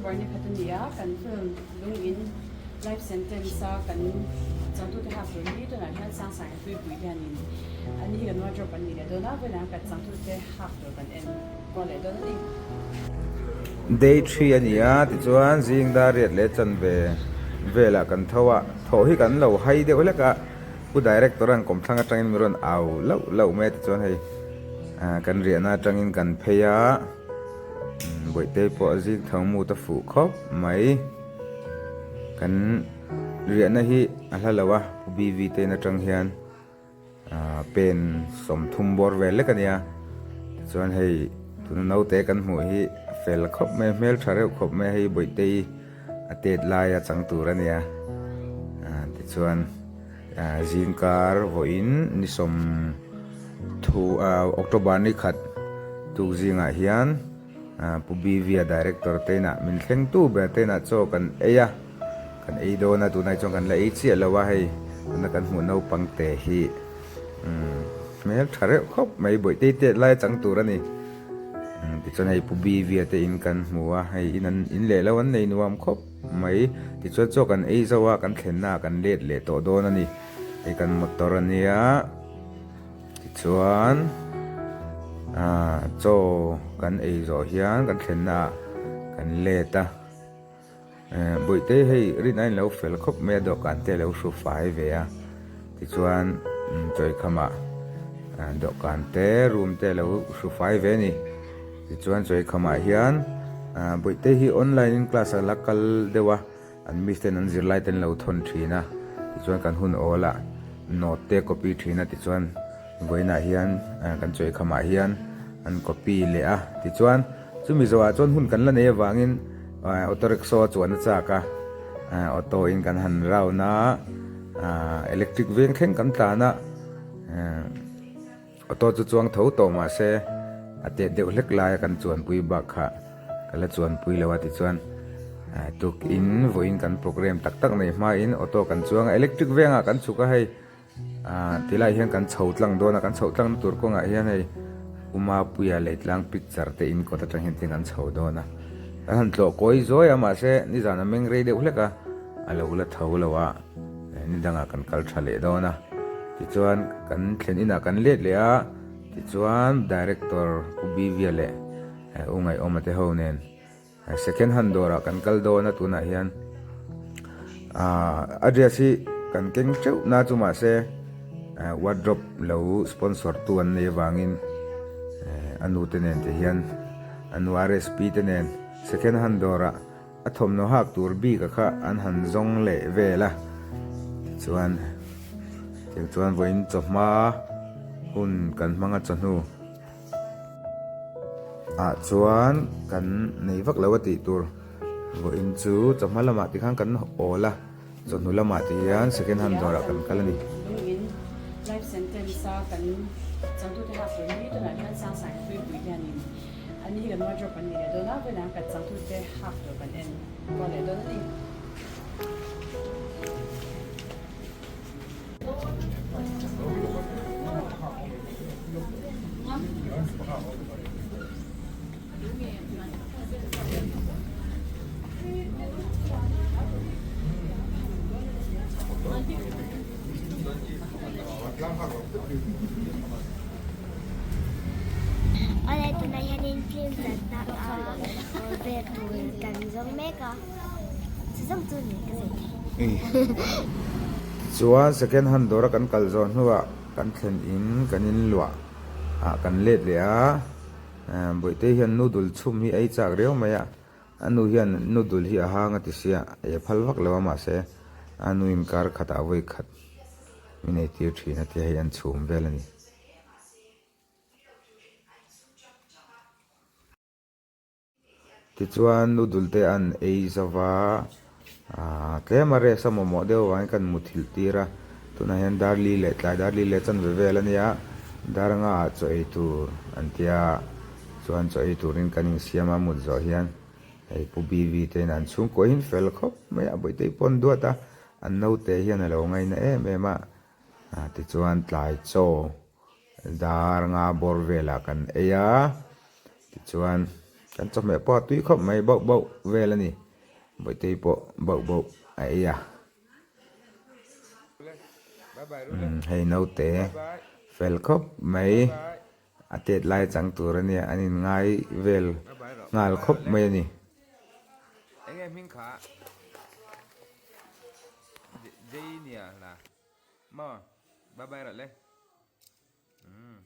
Barney khat a ni a, kan film lung in life sentence a kan changtute hak tur hi tunah hian Sangsang in Tuipui hianin an ni hi kan wardrobe an ni leh dawn a, vawiinah kan changtute hak tur kan en kual leh dawn a ni. Day thi a ni a, tichuan zing dar riat leh chanve velah kan tho a, thawh hi kan lo hai deuh hlek a. Pu Director an kawmthlang atangin min rawn au lauh lauh mai a tichuan hei kan riahna atangin kan phei a, Bawihtei pawh a zing tho mut a fuh khawp mai. Kan riahna hi a hla lo a, Pu BV te in atang hian pen 30 bawr vel lek a nia. Tichuan hei tuna naute kan hmuh hi a fel khawp mai a, hmeltha reuh khawp mai a, hei Bawihtei a tet lai a chang tur a nia tichuan zingkar vawiin ni sawm thu October ni khat tuk zingah hian Pu Bivia Director te inah min thleng tu ber te inah chaw kan ei a kan ei dawn a tunah hi chuan kan la ei chiah lo a hei tuna kan hmuh naupang te hi hmel tha reuh khawp mai bawihte tet lai a chang tur a ni. Tichuan hei Pu Bivia te in kan hmu a, hei in an in leh lo an nei nuam khawp mai. Tichuan chaw kan ei zo a, kan thlenna ah kan let leh tawh dawn a ni. Hei kan motor a nia, tichuan ah chaw kan ei zawh hian kan thlenna ah kan let a. Bawihte hei rin a inlo fel khawp mai a, dawhkan te a lo hru fai ve a, tichuan chawikhamah dawhkan te room te a lo hru fai ve a ni. Tichuan chawikhamah hian Bawihte hi online in class a la kal deuh a, an miss ten an zirlai te an lo thawn thin a, tichuan kan hun awl ah note te a copy thin a, tichuan vawiinah hian kan chawikhamah hian an copy leh a, tichuan chumi zawhah chuan hun kan la nei avangin Auto rickshaw a chuan a chak a, auto in kan han round a, electric veng thleng kan tlan a, auto chu chuang tho tawh mah se a tet deuh hlek lai a kan chuanpui bak kha ka la chuanpui lo a tichuan tukin vawiin kan program tak tak nei hmain auto kan chuang a, electric vengah kan chhuk a hei. Aaa tilai hian kan chho tlang dawn a, kan chhoh tlangna tur kawngah hian hei U Mapuia Leitlang picture te in kawt atang hian tin an chho dawn a, kan han tlawh kawi zawi a mahse nizan a meng rei deuh hlek a, a lo la tho lo a, ni dangah kan kal tha leh dawn a, tichuan kan thlen inah kan let leh a, tichuan director Pu Bivia leh U Ngaihawma te ho nen. Second hand dawrah kan kal dawn a tunah hian aah a dress hi kan keng teuh na chu mahse wardrobe lo sponsor tu an nei avangin a nu te nen te hian a nu RSP te nen second hand dawrah a thawmhnaw hak tur bik a kha an han zawng leh vel a tichuan tiang chuan vawiin chawhma hun kan hmang a chawhnu. Ah chuan kan nei vak lo a tih tur vawiin chu chawhma lamah tikhan kan awl a chawhnu lamah te hian second hand dawrah kan kal a ni. Lungin life sentence a kan changtute hak tur hi tunah hian Sangsang Tuipui hianin an ni hi kan wardrobe an ni leh dawn a vawiinah kan changtute hak tur kan en kual leh dawn a ni. Awle tunah hianin film chan na a vel tur kan zawng mek a. Tichuan second hand dawra kan kal zawh hnuah kan thlen in kan in luah ah kan let leh a, Bawihtei hian noodle chhum hi a ei chak riau mai a, a nu hian noodle hi a hang a ti sia, ei a phal vak lo a mahse a nu in kar khatah vawi khat min ei tir thin a tia hei an chhum vel a ni. Tichuan noodle te an ei zova, aah tlem a rest a mamawh deuh avangin kan muthilh tir a, tunah hian dar li leh tlai dar li leh chanve vel a nia, dar nga ah chaw ei tur an tia, chuan chaw ei turin kan insiam a mut zawh hian hei Pu BV te in an chhungkaw hi fel khawp mai a, Bawihte pawh an duat a, an naute hian a lo ngaina em em a, tichuan tlai chaw Dar nga bawr velah kan ei a, tichuan kan chawhmeh pawh a tui khawp mai bauh bauh vel a ni, Bawihtei pawh bauh bauh a ei a. Umm hei naute fel khawp mai a tet lai chang tur a nia an inngai vel nghal khawp mai a ni. Maw? Bye bye rawh le. Umm.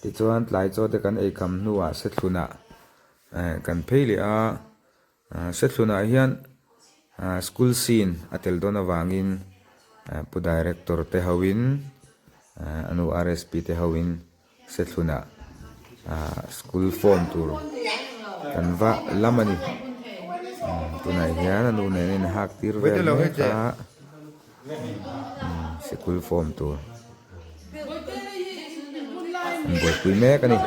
Tichuan tlai chaw te kan ei kham hnuah Sethlunah eh kan phei leh a, Sethlunah hian school scene a tel dawn avangin Pu Director te hoin a nu RSP te hoin Sethlunah school form tur kan va lam a ni. Tunah hian a nu nen a inhak tir vel mek a, sikul form tur an buaipui mek a ni.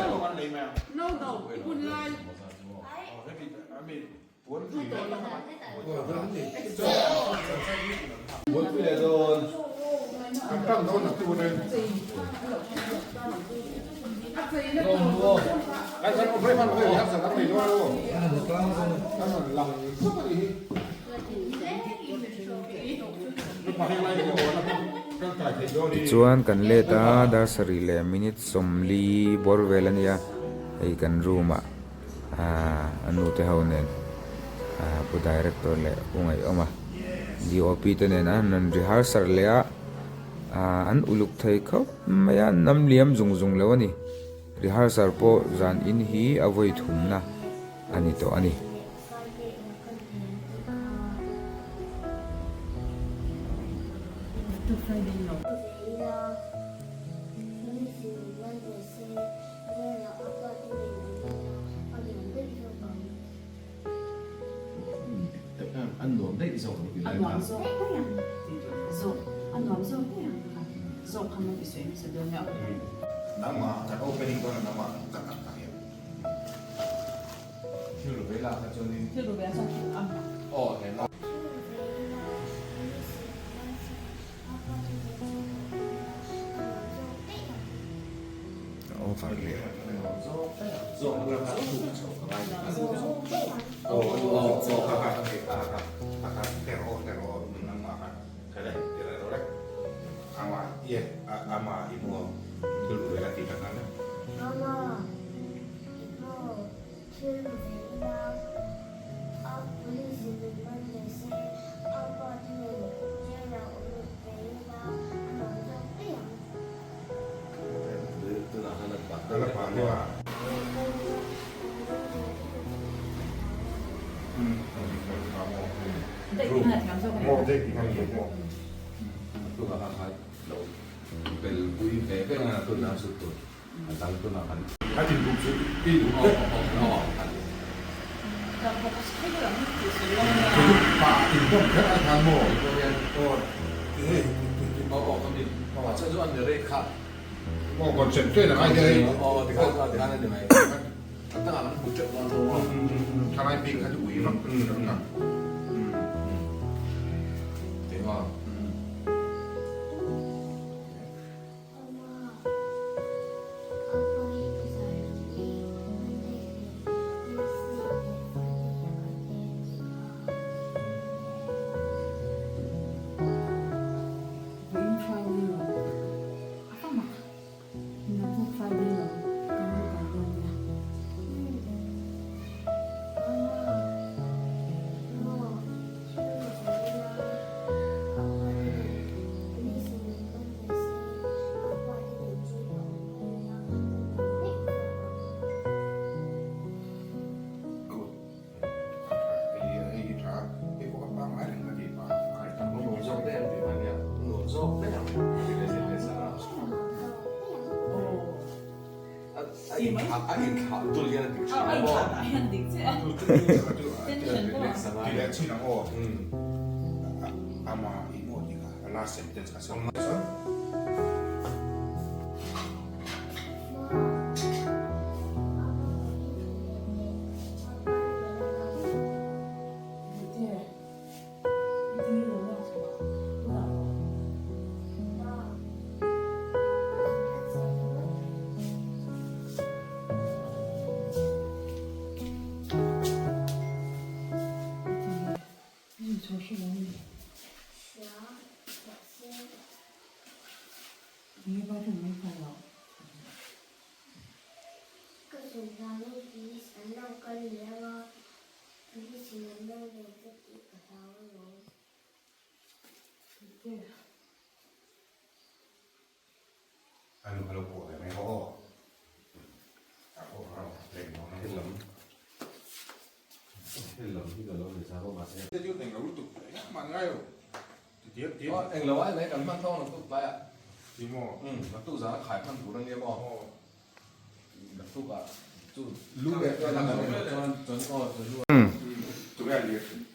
Tichuan kan let a dar sarih leh minute sawmli bawr vel a nia hei kan room ah. Aaa a nu te ho nen aaa pu director leh u ngaihawm a DOP te nen an rawn rehearsal leh a aaa an uluk thei khawp mai a an nam liam zung zung lo a ni rehearsal pawh zan in hi a vawi thumna a ni tawh a ni. Over leh. Ka zunzangin police an lo kal leh ang a, police in an lo nei che tih ka hlau alawm.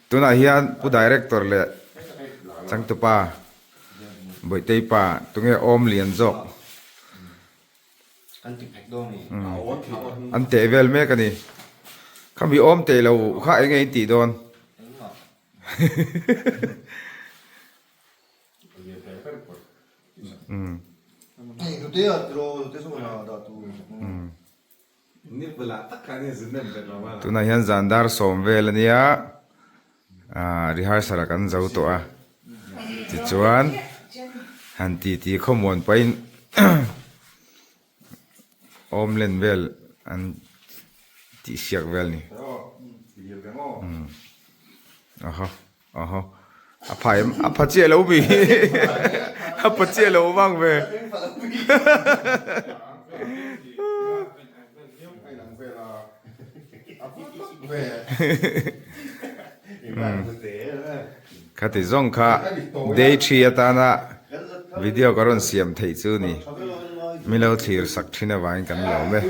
Tunah hian Pu Director leh changtupa Bawihtei pa tunge awm lian zawk an teh vel mek a ni. Khami awm teh lo kha eng nge in tih dawn? Tunah hian zan dar sawm vel a nia ah rehearsal ah kan zo tawh a tichuan han titi khawmuan pahin awm len vel an tihsiak vel a ni aw Aw a pha em a pha chiah lo mi a pha chiah lo vang ve Khati zawng kha day three atana video ka rawn siam theih chu ni mi lo thlir sak thin avangin kan lawm e.